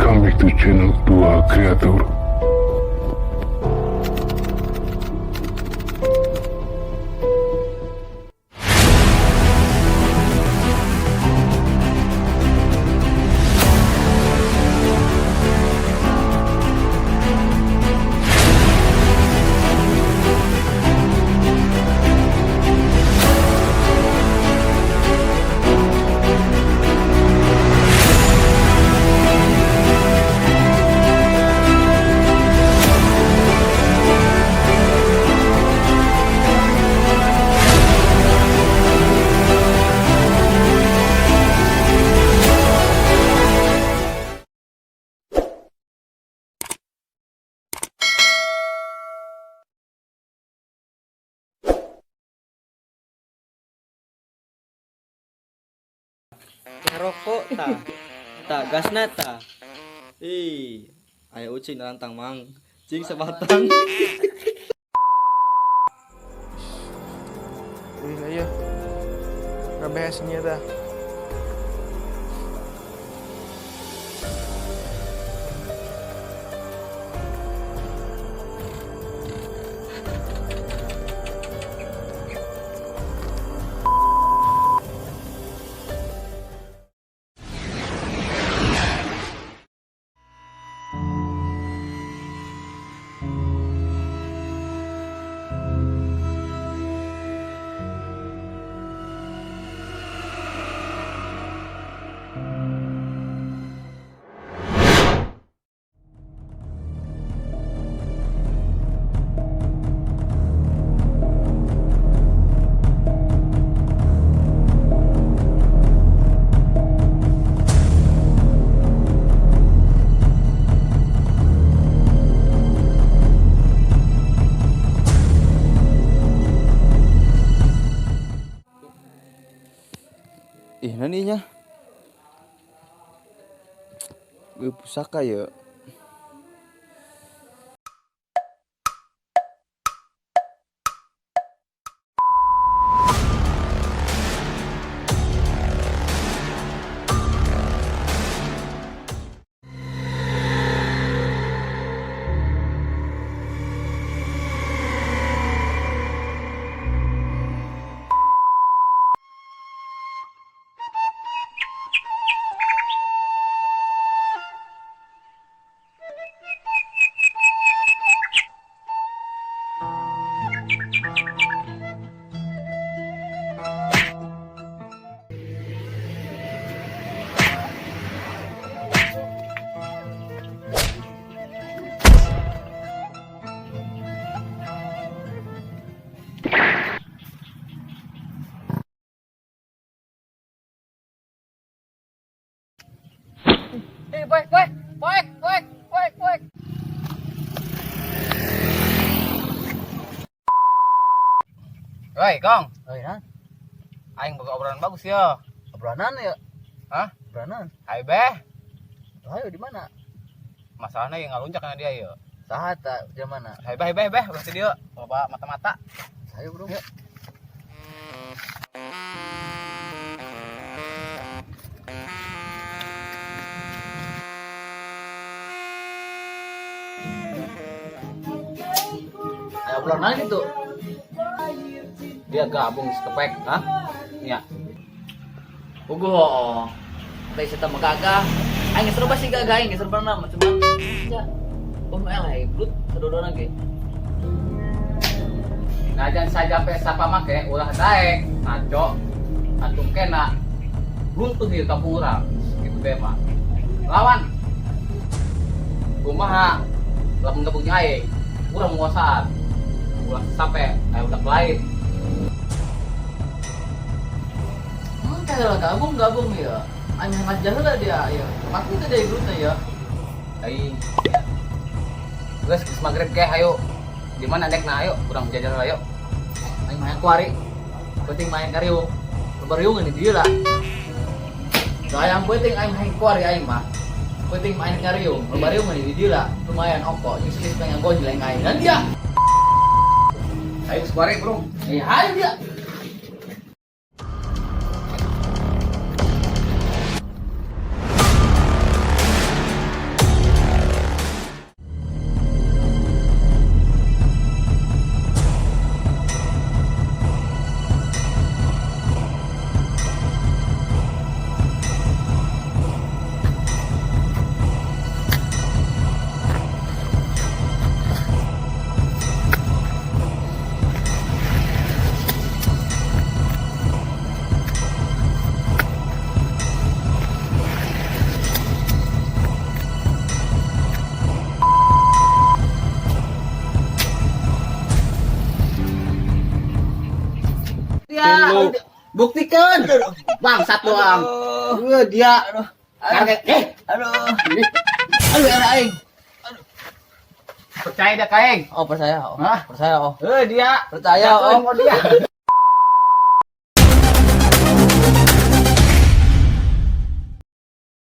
Welcome back to channel 2 Creator. Ngarokok ta. Ta gasna ta. Ih, aya ucing narantang mang. Cing sabatang. Wih lah ya. Ngebahas nya ta. Ih, nani nya. Gue pusaka ya. Eh, poek, poek, poek, poek, poek, poek. Woi, Kong. Oh ya, Aing boga obrolan bagus ya. obrolan ya. Hah? Obrolan. Hai beh. Ayo di mana? Masalahnya yang ngaluncak karena dia ya. Saha ta di mana? Hai beh, beh, beh, ulah dia. Loba mata-mata. Ayo bro. Yuk. Ayo obrolan gitu. Dia gabung sekepek, hah? Iya. Ugo. Teh saya mah gagah. Aing geus serba sih gagah, aing geus serba nama cuman ya. Oh, eleh brut sadodona ge. Najan saja pe sapa make ulah daek, ngaco. Antum kena runtuh di kampung urang. Gitu deh mah. Lawan. Kumaha? Lamun gabungnya aing, urang menguasaan. Ulah sampai aya udah lain. Kayak gabung gabung ya. Aing ngajah lah dia ya. Pasti teh dia brutna ya. Aing. Geus geus magrib ke ayo. Di mana dek na ayo, urang jajan ayo. Aing main kuari. Penting main kariung. Bariung ini dia lah. Sayang penting aing main kuari aing mah. Penting main kariung. Bariung ini dia lah. Lumayan oko. Jeung selis pengen gonjleng aing. Dan dia. Ayo sekuari, Bro. Eh, hayu dia. Goblok. Buktikan. Bangsat doang. Eh, dia. Kaget. Eh, Aduh. Aduh, aduh aing. Percaya dah kaeng. Oh, percaya, oh. Hah? Percaya, oh. Eh, dia. Percaya, Jatuhin oh. mau dia.